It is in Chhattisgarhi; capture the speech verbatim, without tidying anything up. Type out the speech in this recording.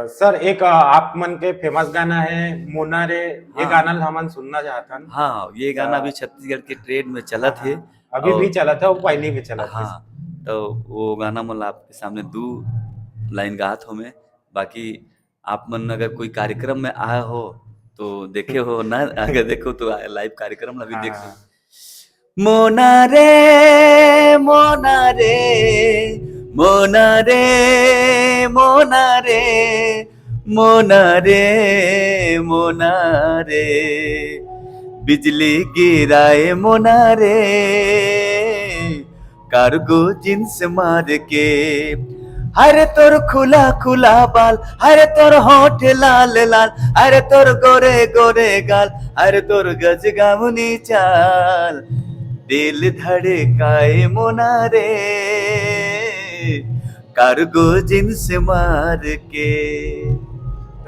सर, एक, अ, आप मन के फेमस गाना है मोना रे, ये हाँ। गाना ल हमन सुनना चाहथन। हाँ, ये गाना अ, भी छत्तीसगढ़ के ट्रेंड में चलत हे। अभी भी और चलत है, वो पहले भी चलत है। हाँ, तो वो गाना मन ला आपके सामने दू लाइन गात हो मैं। बाकी आप मन अगर कोई कार्यक्रम में आए हो तो देखे हो ना, अगर देखो तो लाइव कार्यक्रम ला भी हाँ। देखो। मोना रे, मोना रे, मोना रे, मोना रे, मोना रे, मोना रे, बिजली गिराए मोना रे, कार्गो जींस मार के। हरे तोर खुला खुला बाल, हरे तोर होठ लाल लाल, हरे तोर गोरे गोरे गाल, हरे तोर गजगावनी चाल, दिल धड़काए मोना रे, कार्गो जींस मार के।